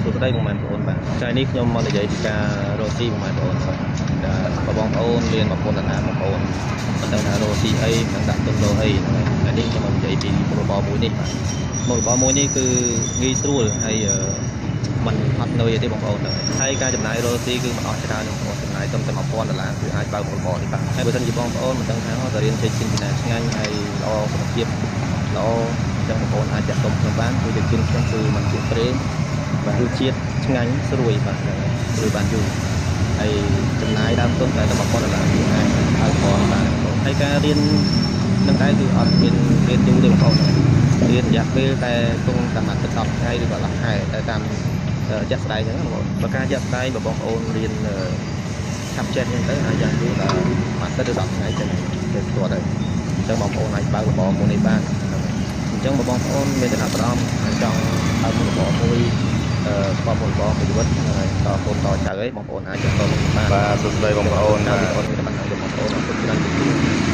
សួស្តីបងប្អូនបាទថ្ងៃនេះខ្ញុំមកនិយាយពីការរកស៊ីបងប្អូនបាទដែលបងប្អូនមាន1000ដុល្លារបងប្អូនមិនដឹងថារកស៊ីអីមិនដឹងដាក់ទុនរកអីហ្នឹងហើយថ្ងៃនេះខ្ញុំមកនិយាយពីមុខរបរមួយនេះបាទមុខរបរមួយនេះគឺងាយស្រួលហើយមិនហត់នឿយទេបងប្អូនហ្នឹងហើយការចំណាយរកស៊ីគឺមិនអស់ច្រើនបងប្អូនចំណាយត្រឹមតែ1000ដុល្លារគឺអាចបើកមុខរបរនេះបាទហើយបើសិនជាបងប្អូនមិនដឹងថាទៅរៀនចេកជិនពីណាឆ្ងាញ់ហើយល្អសុខភាពល្អអញ្ចឹងបងប្អូនអាចតាក់ទងខ្ញុំបានគឺចេកជិនខ្ញុំគឺមិនជាប្រេង បាទរសជាតិឆ្ងាញ់ស្រួយបាទហ្នឹងហើយស្រួយបានយូរហើយចំណាយដើមទុនតែ1000ដុល្លារគឺអាចបើកផងបានហើយការរៀននឹងដែរគឺអត់មានរៀនយូរទេបងប្អូនរៀនរយៈពេលតែគង់តែមួយទឹក10ថ្ងៃឬក៏កន្លះខែតែតាមជាក់ស្ដែងអញ្ចឹងបងប្អូនបើការជាក់ស្ដែងបើបងប្អូនរៀនឆាប់ចេះអញ្ចឹងទៅអាចយ៉ាងយូរដល់មួយអាទិត្យឬ10ថ្ងៃចឹងចេះស្ទាត់ហើយអញ្ចឹងបងប្អូនអាចបើករបរមួយនេះបានអញ្ចឹងបើបងប្អូនមានចំណាប់អារម្មណ៍ហើយចង់បើកមុខរបរមួយ ស្គាល់មុខរបរមួយជីវិតហ្នឹងហើយតកូនតចៅអីបងប្អូនអាចបន្តមកបាន បាទសួស្តីបងប្អូន បាទ បាទ បងប្អូនមានតែប៉ុណ្ណឹងបងប្អូនអរគុណច្រើនជម្រាបលា។